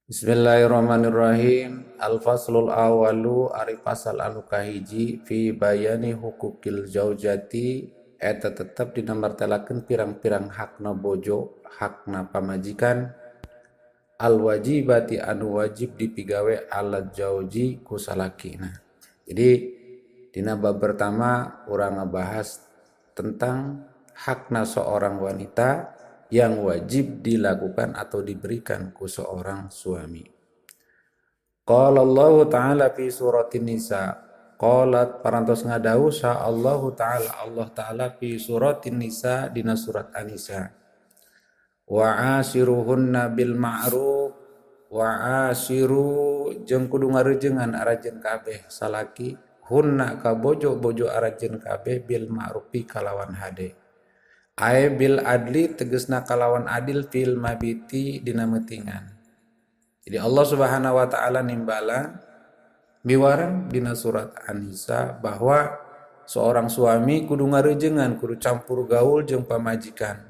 Bismillahirrahmanirrahim. Al-faslul awalu ari pasal anu kahiji fi bayani hukukil zaujati eta tetep dina martelakeun pirang-pirang hakna bojo, hakna pamajikan al wajibati anu wajib dipigawe ala zauji ku salakina. Jadi dina bab pertama urang ngabahas tentang hakna seorang wanita yang wajib dilakukan atau diberikan ku seorang suami. Qala Allah Ta'ala fi suratin Nisa. Qalat parantos ngadawuh sa Allah Ta'ala, Allah Ta'ala fi suratin Nisa dina surat An-Nisa. Wa ashiruhunna bil ma'ruf wa ashiru jeung kudu ngarejengan arajeun kabeh salaki hunna ka bojo-bojo arajeun kabeh bil ma'rufi kalawan hade. Ae bil adli tegesna kalawan adil fil mabiti dina meutingan. Jadi Allah Subhanahu wa taala nimbalan miwarang dina surat An-Nisa bahwa seorang suami kudu ngarejengan, kudu campur gaul jeung pamajikan.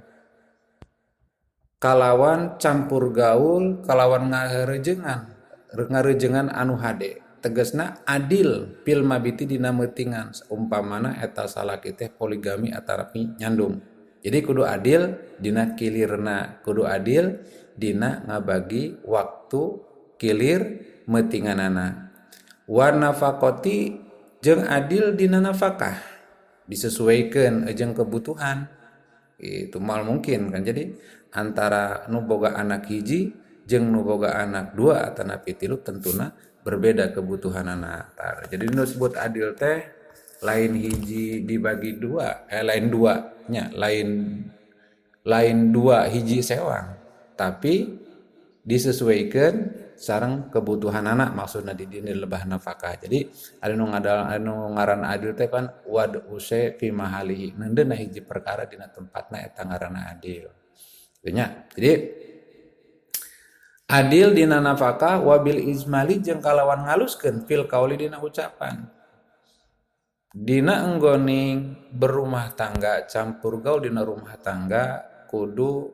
Kalawan campur gaul, kalawan ngarejengan, ngarejengan anu hade. Tegesna adil fil mabiti dina meutingan, umpamana eta salaki teh poligami atanapi nyandung. Jadi kudu adil dina kilirna, kudu adil dina ngabagi waktu kilir meutinganana. Wa nafaqati jeung adil dina nafkah, disesuaikan jeung kebutuhan. Itu mal mungkin kan. Jadi antara nu boga anak hiji jeung nu boga anak dua atanapi tilu tentuna berbeda kebutuhanana. Jadi nu disebut adil teh lain hiji dibagi dua, lain dua nya, lain lain dua hiji sewang, tapi disesuaikan sareng kebutuhan anak, maksudna di dieu lebah nafkah. Jadi ada nu ngadal anu ngaran adil teh kan wad use fi mahalihi, neundeunna hiji perkara dina tempatna eta ngaranna adil. Nya, jadi adil dina nafkah wabil ijmali jeung kalawan ngaluskeun fil kauli dina ucapan. Dina enggoning berumah tangga, campur gaul dina rumah tangga kudu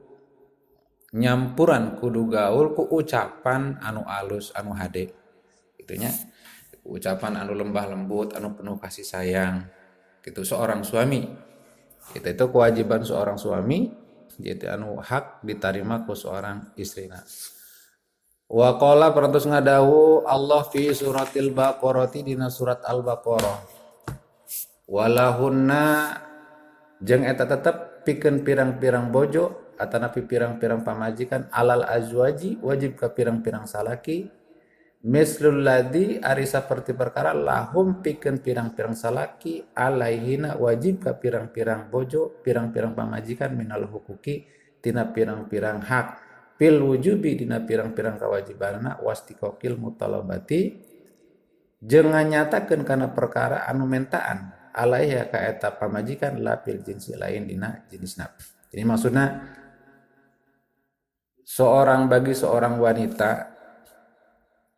nyampuran, kudu gaul ku ucapan anu alus, anu hade. Itunya ucapan anu lembah lembut, anu penuh kasih sayang. Gitu seorang suami. Itu kewajiban seorang suami, jadi anu hak diterima ku seorang istrina. Wa qala parantos ngadawu Allah fi suratil Baqarah dina surat Al-Baqarah. Walahunna jeung eta tetep pikeun pirang-pirang bojo atanapi pirang-pirang pamajikan alal azwaji wajib ka pirang-pirang salaki mislul ladzi ari saperti perkara lahum pikeun pirang-pirang salaki alaihina wajib ka pirang-pirang bojo pirang-pirang pamajikan minal hukuki tina pirang-pirang hak fil wujubi dina pirang-pirang kewajibanana wastiqaqil mutalabati jeung nganyatakeun kana perkara anu mentaan alaiha ka eta pamajikan la fil jinsi lain dina jenisna. Ini maksudna seorang bagi seorang wanita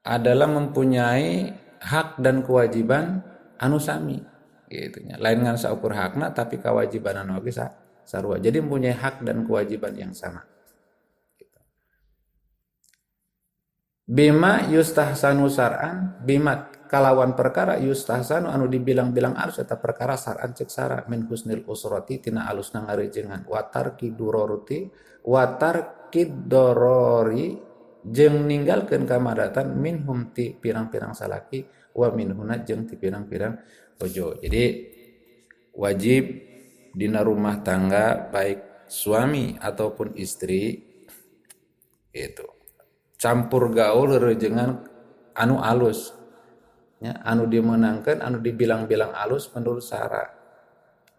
adalah mempunyai hak dan kewajiban anu sami gitu nya. Lain ngan saukur hakna tapi kewajiban anu oge sarua. Jadi mempunyai hak dan kewajiban yang sama. Gitu. Bima yustahsanu sar'an, bima kalawan perkara yustahsanu anu dibilang-bilang alus eta perkara sar'an cek sara min husnil usrati tina alusna ngarejengan watar kidurorti watar kidorori jeung ninggalkeun kamadatan minhum ti pirang-pirang salaki wa minhuna jeung ti pirang-pirang bojo. Jadi wajib dina rumah tangga baik suami ataupun istri itu campur gaul rejengan anu alus ya, anu dimenangkan anu dibilang-bilang alus menurut sara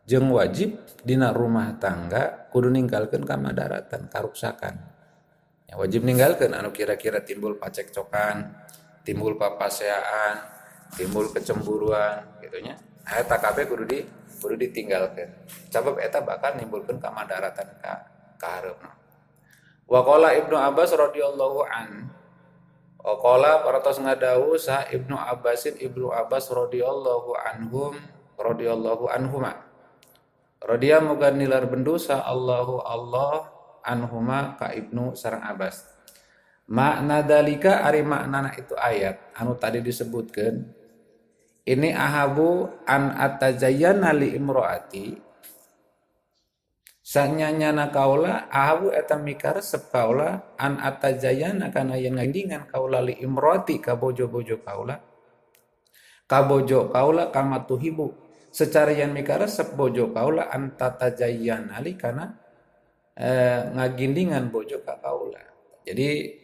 jeung wajib dina rumah tangga kudu ninggalkeun kamadaratan karuksakan ya, wajib ninggalkeun anu kira-kira timbul pacekcokan, timbul papaseaan, timbul kecemburuan gitu nya. Eta kabeh kudu ditinggalkeun sabab eta bakal nimbulkeun kamadaratan ka kahareupna. Wa qala Ibnu Abbas radhiyallahu an, wa qala paratos ngadawu sa Ibnu Abbasin Ibnu Abbas radhiyallahu anhum radhiyallahu anhuma radiya muga nilar bendu sa Allahu Allah anhuma ka Ibnu sareng Abbas. Makna dalika ari maknana itu ayat anu tadi disebutkan ini ahabu an atazayyana li imroati sanyanyana kaula ahabu eta mikaresep kaula an atazayyana kana yen ngagindingan kaula li imroati ka bojo-bojo kaula ka bojo kaula kama tuhibu secara yen mikaresep bojo kaula an tatazayyana li kana ngagindingan bojo ka kaula. Jadi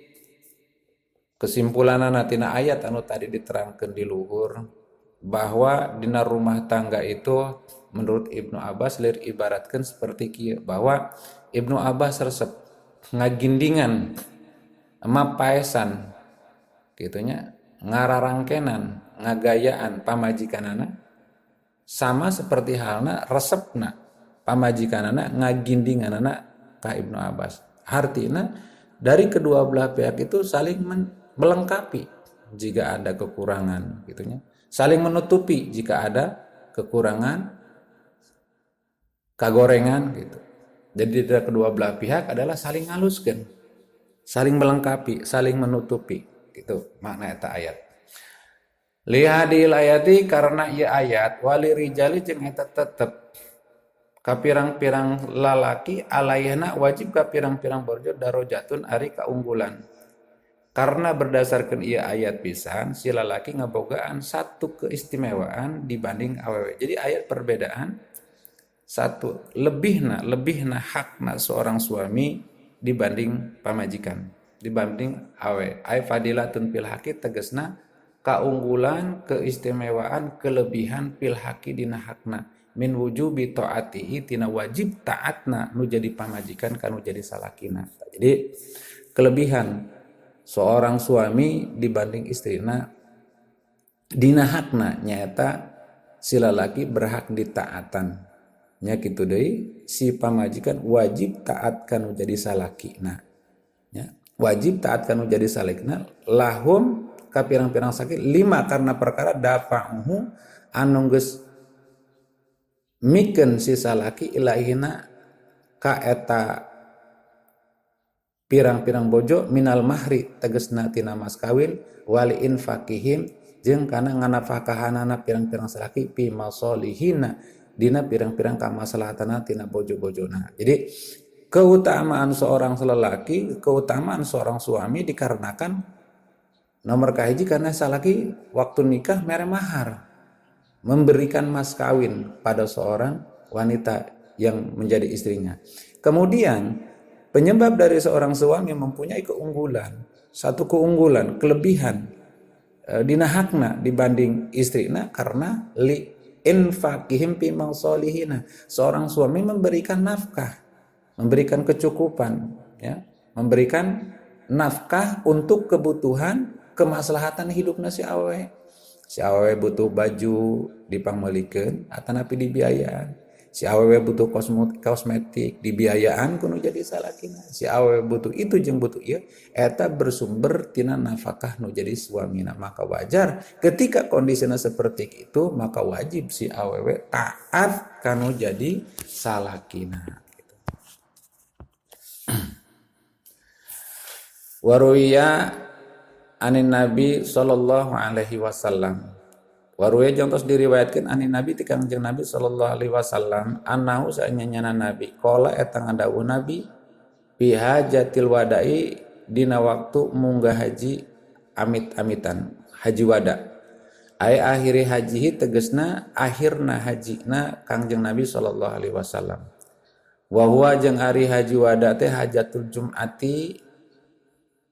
kesimpulanana tina ayat anu tadi diterangkan di luhur bahwa dina rumah tangga itu menurut Ibnu Abbas lir ibaratkan seperti kieu bahwa Ibnu Abbas resep ngagindingan mapaesan gitunya ngararangkenan ngagayaan pamajikanana sama seperti halna resepna pamajikanana ngagindinganana ka Ibnu Abbas. Artinya dari kedua belah pihak itu saling melengkapi jika ada kekurangan gitunya, saling menutupi jika ada kekurangan kagorengan gitu. Jadi dari kedua belah pihak adalah saling ngaluskeun, saling melengkapi, saling menutupi gitu makna eta ayat. Lihadil ayati karena ieu ayat wali rijali jeung eta tetep kapirang-pirang lalaki alaihna wajib kapirang-pirang borjo darojatun ari kaunggulan. Karena berdasarkan ieu ayat pisan si lalaki ngabogaan satu keistimewaan dibanding awewe. Jadi ayat perbedaan satu lebihna hakna seorang suami dibanding pamajikan, dibanding awe. Ay fadilatun fil haqi tegasna kaunggulan, keistimewaan, kelebihan fil haqi dina hakna min wujubi taatihi tina wajib taatna nu jadi pamajikan kanu jadi salakina. Jadi kelebihan seorang suami dibanding istrina dina hakna nyaeta si lalaki berhak ditaatan. Nya kitu deui si pamajikan wajib taat kanu jadi salakina. Nya wajib taat kanu jadi salakina lahum ka pirang-pirang sakit lima karena perkara dafa'uhu anu geus mikeun si salaki ilaihina ka eta pirang-pirang bojo minal mahri tegesna tina mas kawin wali infaqihim jeung kana nganafakahanana pirang-pirang salaki fi masolihina dina pirang-pirang kamaslahatana tina bojo-bojona. Jadi keutamaan seorang lelaki, keutamaan seorang suami dikarenakan nomor kahiji karena salaki waktu nikah mere mahar, memberikan mas kawin pada seorang wanita yang menjadi istrinya. Kemudian penyebab dari seorang suami mempunyai keunggulan, satu keunggulan, kelebihan dina hakna dibanding istrina karena li infaqihim fi masolihina. Seorang suami memberikan nafkah, memberikan kecukupan, ya, memberikan nafkah untuk kebutuhan kemaslahatan hidupna si awewe. Si awewe butuh baju dipangmeulikeun atanapi dibiayaan. Si awewe butuh kosmetik dibiayaan kudu jadi salakina. Si awewe butuh itu jeung butuh ieu eta bersumber tina nafkah nu jadi suamina. Maka wajar ketika kondisinya seperti itu maka wajib si awewe taat kanu jadi salakina gitu. Waruya anin Nabi sallallahu alaihi wasallam. Waruya jeung tos diriwayatkeun anin Nabi ti Kangjeng Nabi sallallahu alaihi wasallam annahu saenyana Nabi qala eta ngadawuh Nabi bi hajatil wada'i dina waktu munggah haji amit-amitan haji wada ay akhiri hajihi tegesna akhirna hajina Kangjeng Nabi sallallahu alaihi wasallam wa huwa jeung ari haji wada teh hajatul jum'ati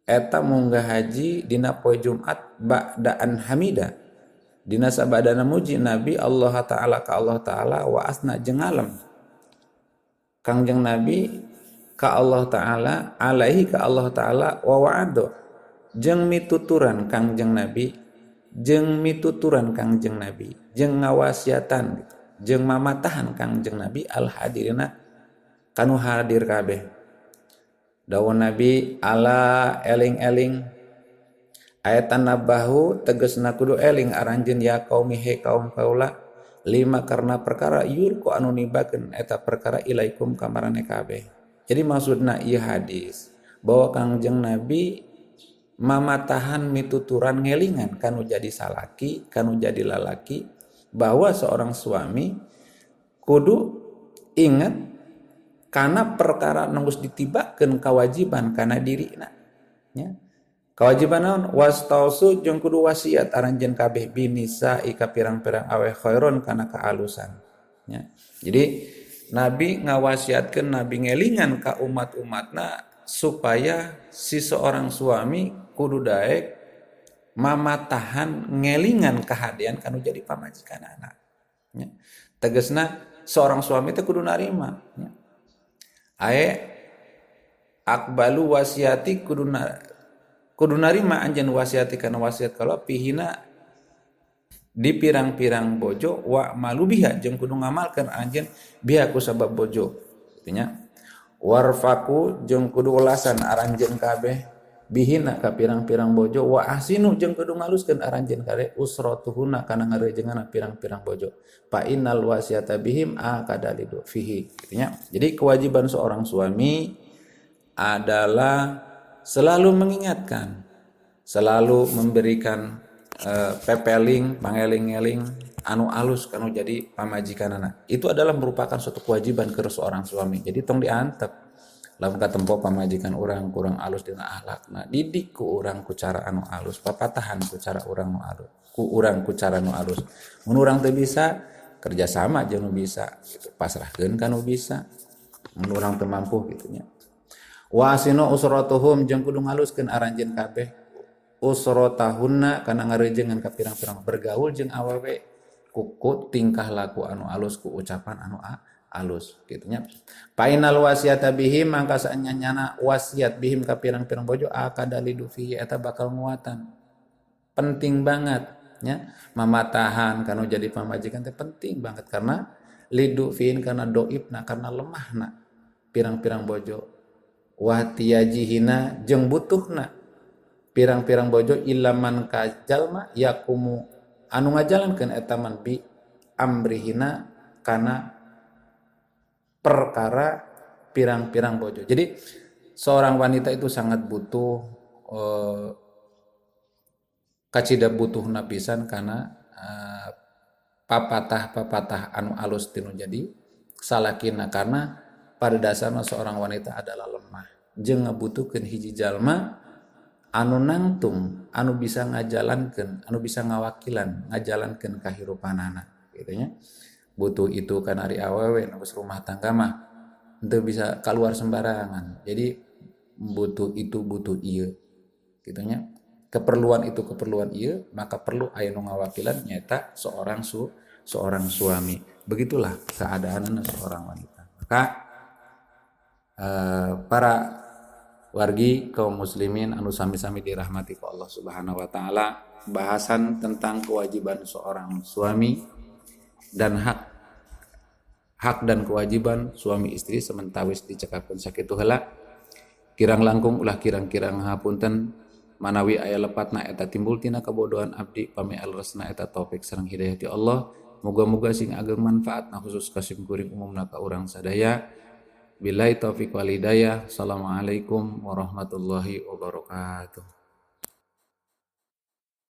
eta munggah haji dina poe Jumat ba'daan hamida dina sabadana muji Nabi Allah Ta'ala ka Allah Ta'ala wa asna jeung ngalem Kangjeng Nabi ka Allah Ta'ala alaihi ka Allah Ta'ala wa wa'ado jeung mituturan Kangjeng Nabi jeung mituturan Kangjeng Nabi jeung ngawasiatan gitu jeung mamatahan Kangjeng Nabi al hadirina kanu hadir kabeh. Dawuh Nabi ala eling-eling ayatan nabahu tegesna kudu eling aranjeun ya kaumi he kaum kaula lima karena perkara yurku anu nibakeun eta perkara ilaikum ka maraneh kabeh. Jadi maksudna ieu hadis bahwa Kangjeng Nabi Mamatahan mituturan ngelingan kanu jadi salaki, kanu jadi lalaki, bahwa seorang suami kudu ingat karena perkara nu geus ditibakeun kewajiban kana dirina nya. Kewajiban naon? Wastausu jeung kudu wasiat aranjeun kabeh binisa ka pirang-pirang awe khairon kana kaalusan nya. Jadi Nabi ngawasiatkeun, Nabi ngelingan ka umat-umatna supaya si seorang suami kudu daek mamatahan ngelingan kahadean kanu jadi pamajikanana nya. Tegesna seorang suami teh kudu narima nya. Ae akbalu wasiati, kudu narima anjeun wasiati kana wasiat kalau pihina di pirang-pirang bojo, wa malu biha jeung kudu ngamalkeun anjeun biha ku sabab bojo kitu nya. Warfaku jeung kudu ulasan aranjeun kabeh bihina ka pirang-pirang bojo, wa ahsinu jeung kudu ngaluskeun aranjeun kabeh usratuhuna kana ngarejenganna pirang-pirang bojo, fa innal wasiata bihim akadalidu fihi kitu nya. Jadi kewajiban seorang suami adalah selalu mengingatkan, selalu memberikan pepeling, pangeling-eling anu alus kanu jadi pamajikanana. Itu adalah merupakan suatu kewajiban ke seorang suami. Jadi tong diantep lamun katempo pamajikan urang kurang alus dina akhlakna, didik ku urang ku cara anu alus, papatahan ku cara urang nu alus, ku urang ku cara nu alus. Mun urang teu bisa, kerjasama jeung nu bisa gitu, pasrahkeun ka nu bisa mun urang teu mampu gitu nya. Wa asinu usratuhum jeung kudu ngaluskeun aranjeun kabeh usratahunna kana ngarejengan ka pirang-pirang, bergaul jeung awewe ku tingkah laku anu alus, ku ucapan anu alus gitu nya. Painal wasiata bihim mangka saanyana wasiat bihim ka pirang-pirang bojo akadalidu fihi eta bakal nguatan. Penting banget nya mamatahan kanu jadi pamajikan teh, penting banget karena lidu fiin karena doibna, karena lemahna pirang-pirang bojo, wahtiyajihina jeung butuhna pirang-pirang bojo, ilaman ka jalma yakumu anu ngajalankeun eta man bi amrihina kana perkara pirang-pirang bojo. Jadi seorang wanita itu sangat butuh, kacida butuhna pisan karena papatah-papatah anu alus tinu jadi salakina, karena pada dasarnya seorang wanita adalah lemah jeung ngabutuhkeun hiji jalma anu nangtung, anu bisa ngajalankeun, anu bisa ngawakilan ngajalankeun kahirupanana gitu nya. Butuh itu kan ari awewe nu geus rumah tangga mah henteu bisa keluar sembarangan. Jadi butuh itu, butuh ieu gitu nya. Keperluan itu, keperluan ieu, maka perlu aya nu ngawakilan nyata seorang suami. Begitulah keadaan seorang wanita. Maka para wargi kaum muslimin anu sami-sami dirahmati ku Allah Subhanahu wa taala, bahasan tentang kewajiban seorang suami dan hak hak dan kewajiban suami istri sementawis dicekapkeun sakitu heula. Kirang langkung ulah kirang-kirang hapunten manawi aya lepatna eta timbul tina kabodohan abdi, pami alresna eta taufik sareng hidayah ti Allah. Moga-moga sing ageng manfaatna khusus ka sim kuring, umumna ka urang sadaya. Billahi taufik wal hidayah. Assalamualaikum warahmatullahi wabarakatuh.